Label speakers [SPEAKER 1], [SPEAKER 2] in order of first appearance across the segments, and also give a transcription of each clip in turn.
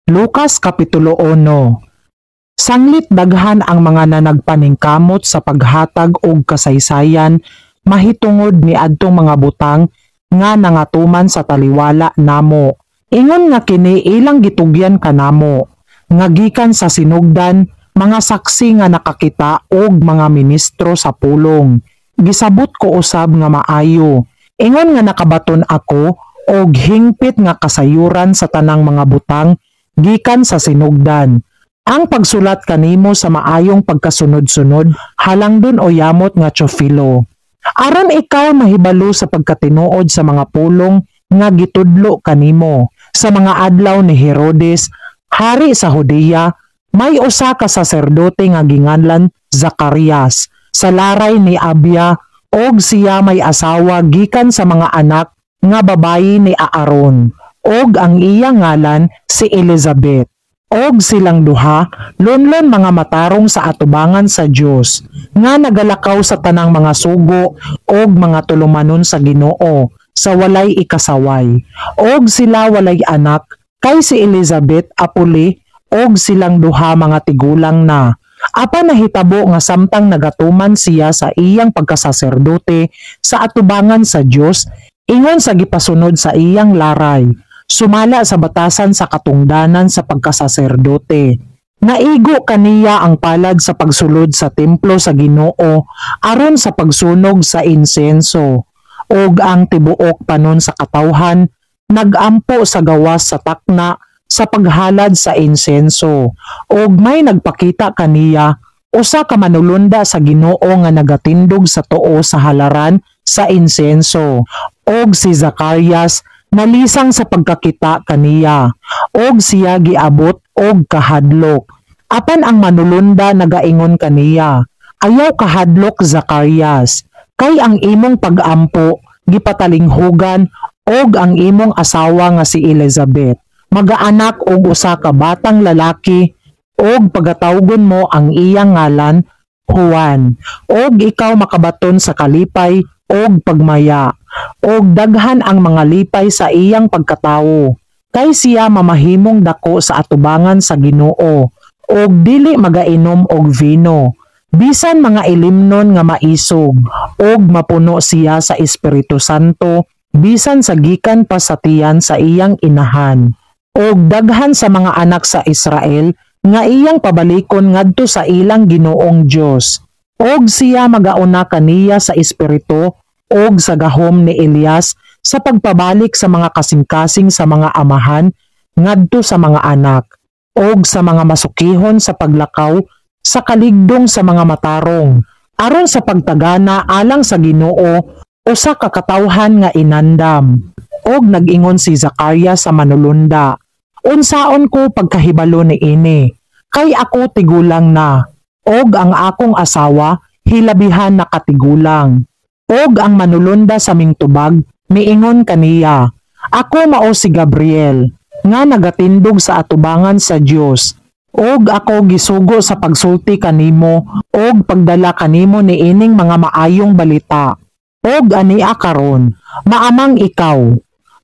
[SPEAKER 1] Lucas Kapitulo 1. Sanglit daghan ang mga nanagpaningkamot sa paghatag og kasaysayan mahitungod niadtong mga butang nga nangatuman sa taliwala namo. Ingon nga kini ilang gitugyan kanamo, nga gikan sa sinugdan, mga saksi nga nakakita og mga ministro sa pulong. Gisabot ko usab nga maayo. Ingon nga nakabaton ako og hingpit nga kasayuran sa tanang mga butang gikan sa sinugdan. Ang pagsulat kanimo sa maayong pagkasunod-sunod halangdon o yamot nga Teofilo. Aron ikaw mahibalo sa pagkatinuod sa mga pulong nga gitudlo kanimo. Sa mga adlaw ni Herodes, hari sa Judea, may usa ka saserdote nga ginganlan Zacarias sa laray ni Abia, og siya may asawa gikan sa mga anak nga babayi ni Aaron, og ang iya ngalan si Elizabeth. Og silang duha lunlon mga matarong sa atubangan sa Dios nga nagalakaw sa tanang mga sugo og mga tulumanon sa Ginoo sa walay ikasaway. Og sila walay anak kay si Elizabeth apuli og silang duha mga tigulang na. Apan nahitabo nga samtang nagatuman siya sa iyang pagkasaserdote sa atubangan sa Dios ingon sa gipasunod sa iyang laray sumala sa batasan sa katungdanan sa pagkasaserdote, naigo kaniya ang palad sa pagsulod sa templo sa Ginoo aron sa pagsunog sa insenso. Og ang tibuok panon sa katawhan nagampo sa gawas sa takna sa paghalad sa insenso. Og may nagpakita kaniya usa ka manulunda sa Ginoo nga nagatindog sa tuo sa halaran sa insenso. Og si Zacarias nalisang sa pagkakita kaniya, og siya giabot og kahadlok. Apan ang manulunda nagaingon kaniya, "Ayaw kahadlok, Zacarias, kay ang imong pag-ampo gipatalinghugan og ang imong asawa nga si Elizabeth magaanak og usa ka batang lalaki, og pagatawgon mo ang iyang ngalan Juan. Og ikaw makabaton sa kalipay og pagmaya, og daghan ang mga lipay sa iyang pagkatawo, kay siya mamahimong dako sa atubangan sa Ginoo, og dili magainom og vino bisan mga ilimnon nga maisog, og mapuno siya sa Espiritu Santo bisan sa gikan pa sa tiyan sa iyang inahan. Og daghan sa mga anak sa Israel nga iyang pabalikon ngadto sa ilang Ginoong Dios. Og siya magauna kaniya sa espiritu og sa gahom ni Elias sa pagpabalik sa mga kasing-kasing sa mga amahan ngadto sa mga anak, og sa mga masukihon sa paglakaw sa kaligdong sa mga matarong, aron sa pagtagana alang sa Ginoo usa ka katawhan nga inandam." Og nag-ingon si Zacarias sa manulunda, "Unsaon ko pagkahibalo niini? Kay ako tigulang na, og ang akong asawa hilabihan na katigulang." Og ang manulunda sa mingtubag miingon kaniya, "Ako mao si Gabriel nga nagatindog sa atubangan sa Dios, og ako gisugo sa pagsulti kanimo og pagdala kanimo niining mga maayong balita. Og ania karon, maamang ikaw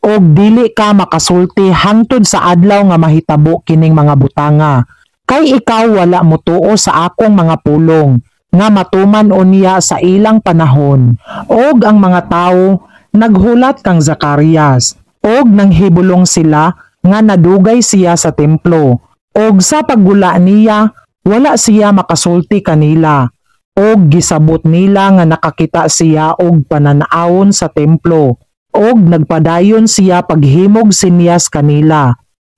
[SPEAKER 1] og dili ka makasulti hangtod sa adlaw nga mahitabo kining mga butanga, kay ikaw wala motuo sa akong mga pulong nga matuman unya sa ilang panahon." Og ang mga tawo naghulat kang Zacarias og nanghibulong sila nga nadugay siya sa templo. Og sa paggula niya, wala siya makasulti kanila, og gisabot nila nga nakakita siya og pananawon sa templo. Og nagpadayon siya paghimog sinyas kanila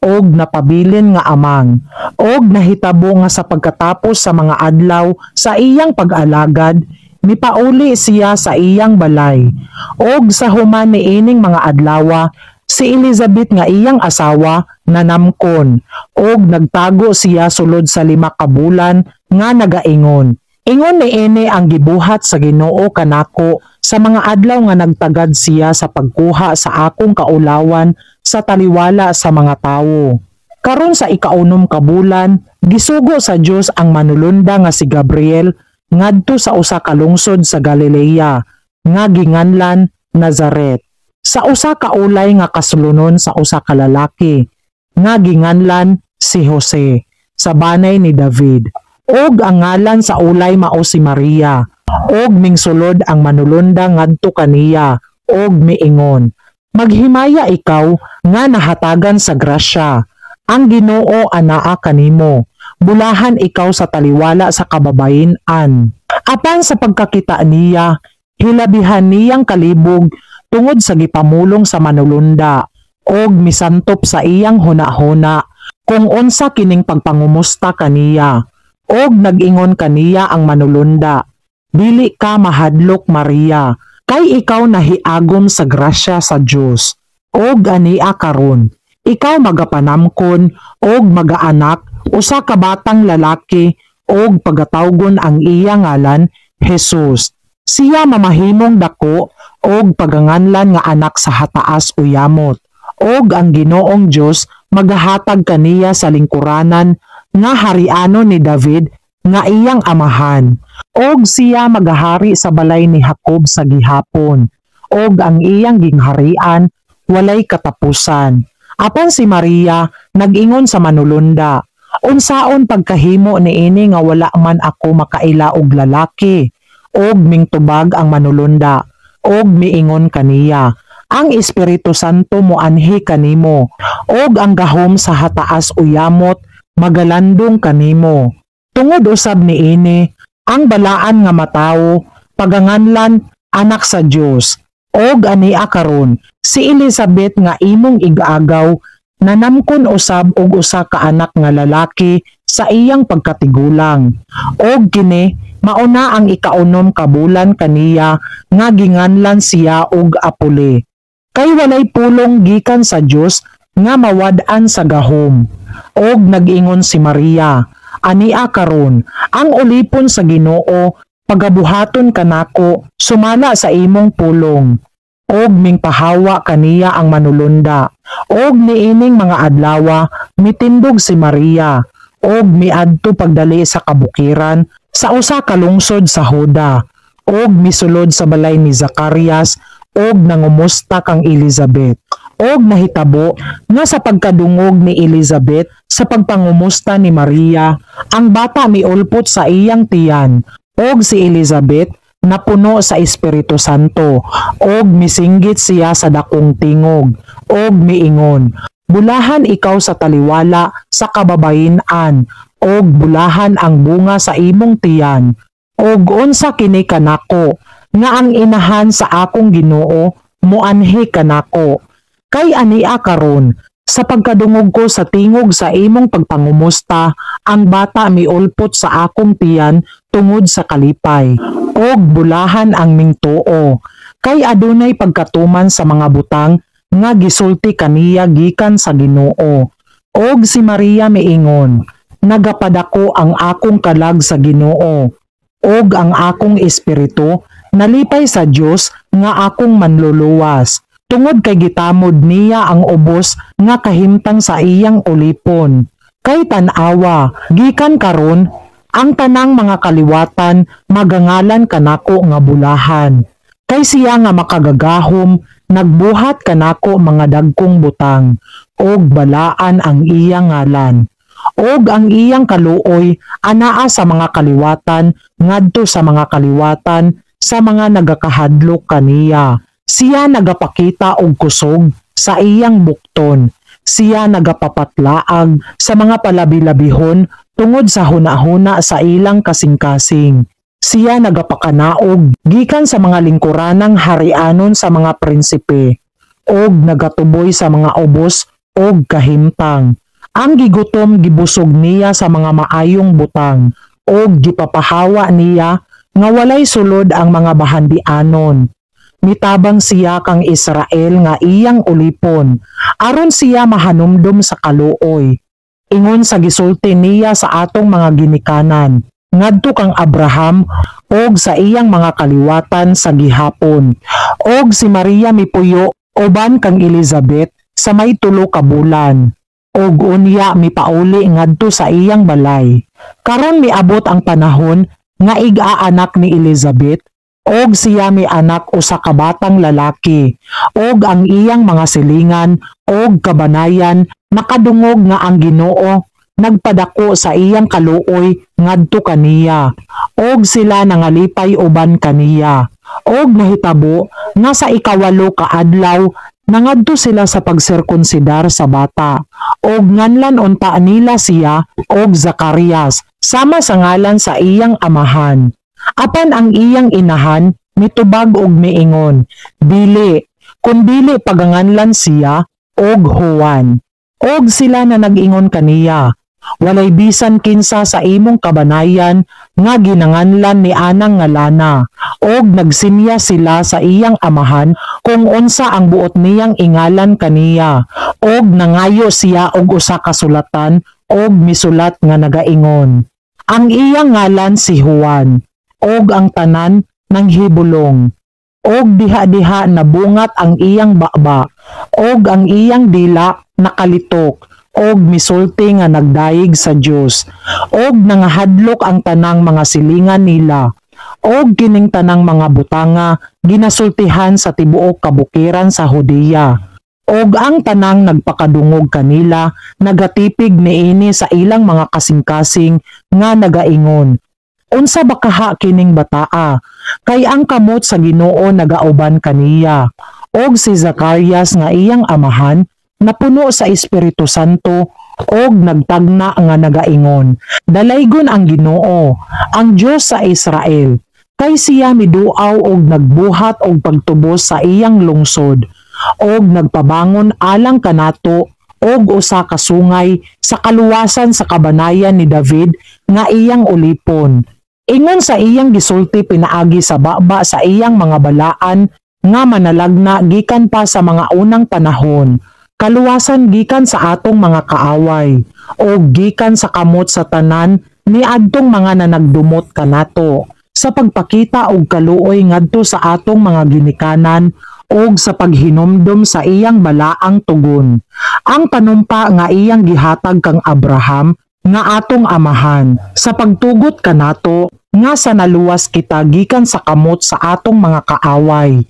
[SPEAKER 1] og napabilin nga amang. Og nahitabo nga sa pagkatapos sa mga adlaw sa iyang pag-alagad, mipauli siya sa iyang balay. Og sa human niining mga adlawa, si Elizabeth nga iyang asawa nanamkon, og nagtago siya sulod sa 5 ka bulan nga nagaingon, "Ingon niini ang gibuhat sa Ginoo kanako sa mga adlaw nga nagtagad siya sa pagkuha sa akong kaulawan sa taliwala sa mga tawo." Karon sa 6 ka bulan, gisugo sa Dios ang manulunda nga si Gabriel ngadto sa usa ka lungsod sa Galilea nga ginganlan Nazaret, sa usa ka ulay nga kasulunon sa usa ka lalaki nga ginganlan si Jose, sa banay ni David. Og ang ngalan sa ulay mao si Maria. Og mingsulod ang manulunda ngadto kaniya og miingon, "Maghimaya ikaw nga nahatagan sa grasya. Ang Ginoo anaa kanimo. Bulahan ikaw sa taliwala sa kababayen-an." Apan sa pagkakita niya, hilabihan niyang kalibog tungod sa gipamulong sa manulunda og misantop sa iyang hunahuna kung unsa kining pagpangumusta kaniya. Og nag-ingon kaniya ang manulunda, "Dili ka mahadlok, Maria, kay ikaw nahiagom sa grasya sa Dios. Og ania karon, ikaw magapanamkon og magaanak usa ka batang lalaki og pagatawgon ang iya ngalan Jesus. Siya mamahimong dako og paganganlan nga Anak sa Hataas Uyamot. Og ang Ginoong Dios magahatag kaniya sa lingkuranan nga harianon ni David nga iyang amahan. Og siya magahari sa balay ni Jacob sa gihapon. Og ang iyang gingharian walay katapusan." Apan si Maria nag-ingon sa manulunda, "Unsaon pagkahimo niini nga wala man ako makaila og lalaki?" Og mingtubag ang manulunda og miingon kaniya, "Ang Espiritu Santo moanhi kanimo og ang gahom sa Hataas Uyamot magalandong kanimo. Tungod usab niini, ang balaan nga matawo paganganlan Anak sa Dios. Og ania karon, si Elizabeth nga imong ig-agaw nanamkon usab og usa ka anak nga lalaki sa iyang pagkatigulang. Og kini mauna ang ikaunom ka bulan kaniya nga ginganlan siya og apuli. Kay walay pulong gikan sa Dios nga mawad-an sa gahom." Og nag-ingon si Maria, "Ania karon, ang ulipon sa Ginoo, pagabuhaton kanako sumala sa imong pulong." Og mingpahawa kaniya ang manulunda. Og niining mga adlawa, mitindog si Maria og miadto pagdali sa kabukiran sa usa ka lungsod sa Huda og misulod sa balay ni Zacarias og nangumusta kang Elizabeth. Og nahitabo nga sa pagkadungog ni Elizabeth sa pagpangumusta ni Maria, ang bata miulpot sa iyang tiyan, og si Elizabeth napuno sa Espiritu Santo og misinggit siya sa dakong tingog og miingon, "Bulahan ikaw sa taliwala sa kababayen-an og bulahan ang bunga sa imong tiyan. Og unsa kini kanako nga ang inahan sa akong Ginoo moanhi kanako? Kay ania karon, sa pagkadungog ko sa tingog sa imong pagpangumusta, ang bata miulpot sa akong tiyan tungod sa kalipay. Og bulahan ang mingtuo kay adunay pagkatuman sa mga butang nga gisulti kaniya gikan sa Ginoo." Og si Maria miingon, "Nagapadako ang akong kalag sa Ginoo, ug ang akong espiritu nalipay sa Dios nga akong manluluwas, tungod kay gitamod niya ang ubos nga kahimtang sa iyang ulipon. Kay tan-awa, gikan karon ang tanang mga kaliwatan magangalan kanako nga bulahan. Kay siya nga makagagahom nagbuhat kanako mga dagkong butang, ug balaan ang iyang ngalan. Og ang iyang kaluoy anaa sa mga kaliwatan ngadto sa mga kaliwatan sa mga nagakahadlok kaniya. Siya nagapakita og kusog sa iyang bukton. Siya nagapapatlaag sa mga palabilabihon tungod sa hunahuna sa ilang kasing-kasing. Siya nagapakanaog gikan sa mga lingkuranang harianon sa mga prinsipe og nagatuboy sa mga ubos og kahimtang. Ang gigutom gibusog niya sa mga maayong butang og gipapahawa niya nga walay sulod ang mga bahandianon. Mitabang siya kang Israel nga iyang ulipon, aron siya mahanumdum sa kaluoy, ingon sa gisulti niya sa atong mga ginikanan, ngadto kang Abraham og sa iyang mga kaliwatan sa gihapon." Og si Maria mipuyo uban kang Elizabeth sa may 3 ka bulan og unya mipauli ngadto sa iyang balay. Karon miabot ang panahon nga ig-aanak ni Elizabeth og siya mianak usa ka batang lalaki, og ang iyang mga silingan og kabanayan nakadungog nga ang Ginoo nagpadako sa iyang kaluoy ngadto kaniya, og sila nangalipay uban kaniya. Og nahitabo nga sa 8 ka adlaw nangadto sila sa pagsirkunsidar sa bata, og nganlan unta nila siya og Zacarias sama sa ngalan sa iyang amahan. Apan ang iyang inahan mitubag og miingon, "Dili, kundili paganganlan siya og Juan." Og sila na nag-ingon kaniya, "Walay bisan kinsa sa imong kabanayan nga ginanganlan ni anang ngalana." Og nagsinya sila sa iyang amahan kung unsa ang buot niyang ingalan kaniya. Og nangayo siya og usa ka sulatan og misulat nga nagaingon, "Ang iyang ngalan si Juan." Og ang tanan nanghibulong. Og diha-diha nabungat ang iyang baba, og ang iyang dila nakalitok, og misulti nga nagdayeg sa Dios. Og nangahadlok ang tanang mga silingan nila. Og kining tanang mga butanga ginasultihan sa tibuok kabukiran sa Judea. Og ang tanang nagpakadungog kanila nagatipig niini sa ilang mga kasing-kasing nga nagaingon, "Unsa ba kaha kining bataa? Kay ang kamot sa Ginoo nagauban kaniya." Og si Zacarias nga iyang amahan napuno sa Espiritu Santo og nagtagna nga nagaingon, "Dalaygon ang Ginoo, ang Dios sa Israel, kay siya miduaw og nagbuhat og pagtubos sa iyang lungsod og nagpabangon alang kanato og usa ka sungay sa kaluwasan sa kabanayan ni David nga iyang ulipon. Ingon sa iyang gisulti pinaagi sa baba sa iyang mga balaan nga manalagna gikan pa sa mga unang panahon, kaluwasan gikan sa atong mga kaaway o gikan sa kamot sa tanan niadtong mga nanagdumot kanato, sa pagpakita og kaluoy ngadto sa atong mga ginikanan og sa paghinumdom sa iyang balaang tugon, ang panumpa nga iyang gihatag kang Abraham nga atong amahan, sa pagtugot kanato nga sa naluwas kita gikan sa kamot sa atong mga kaaway,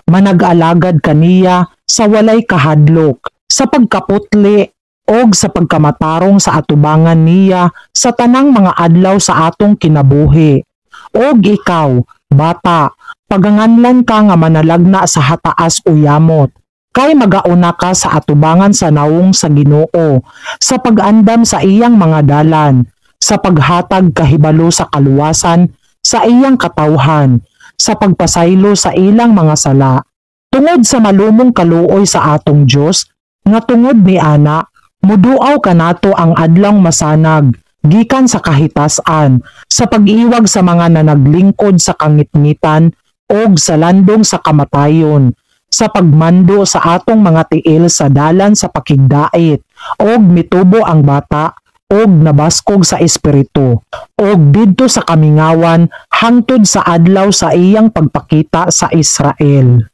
[SPEAKER 1] manag-alagad kaniya sa walay kahadlok, sa pagkaputli og sa pagkamatarong sa atubangan niya sa tanang mga adlaw sa atong kinabuhi. Og ikaw, bata, paganganlan ka nga manalagna sa hataas o yamot, kay magauna ka sa atubangan sa nawong sa Ginoo, sa pag-andam sa iyang mga dalan, sa paghatag kahibalo sa kaluwasan sa iyang katawhan, sa pagpasaylo sa ilang mga sala. Tungod sa malumong kaluoy sa atong Dios, nga tungod ni ana, muduaw kanato ang adlawng masanag, gikan sa kahitasan, sa pag-iwag sa mga nanaglingkod sa kangitngitan og sa landong sa kamatayon, sa pagmando sa atong mga tiil sa dalan sa pakigdait." Og mitubo ang bata og nabaskog sa espiritu, og didto sa kamingawan hangtod sa adlaw sa iyang pagpakita sa Israel.